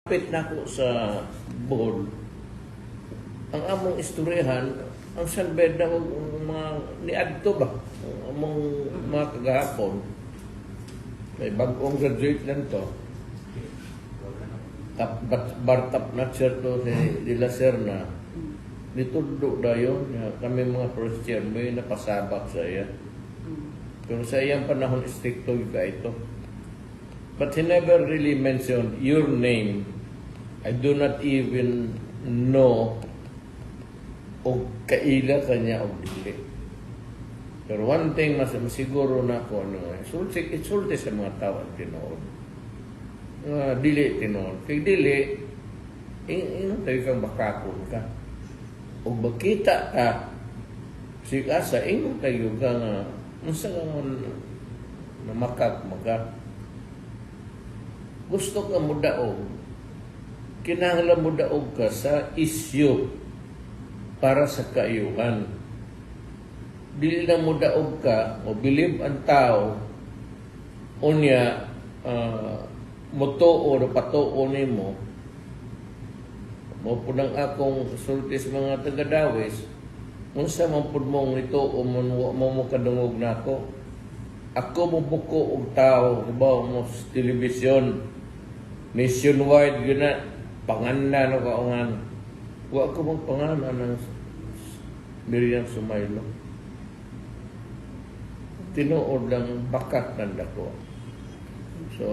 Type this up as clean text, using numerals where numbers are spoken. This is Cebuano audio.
Kapit nako sa Bohol, ang among istoryahan, ang San Beda og mga niadto ba? Ang among mga kagahapon, kay bag-ong graduate lang to, top, bar top notcher to si De La Serna, nitudlo dayon nga kami mga first year may napasabak sa iya. Pero sa iyang panahon, strikto gyud ka ito. But he never really mentioned your name. I do not even know og kaila kanya og dili. Pero one thing mas siguro na ako, ano, sulti, isulti sa mga tao ang tinuod. Nga dili tinuod. Kay dili, ingon tayo kang bakakon ka. Og magkita ka, si asa, ingon tayo ka nga, unsa ka man namakak maka. Gusto ka mo daog, kinahanglan mo daog ka sa isyu para sa kaayuhan. Dili na mo daog ka, mo believe ang tao, unya, mutuo o patuo nimo, mo pud ang akong sulti sa mga taga-Dawis, unsa man pud mong nituo mo, mo mo kadungog nako. Ako mo buko og tao, ibaw mo sa telebisyon, nationwide yun na, panganda no kaungan. Wa ko mong pangalan ng Miriam Sumaylo. Tinuod lang bakat ng dako. So,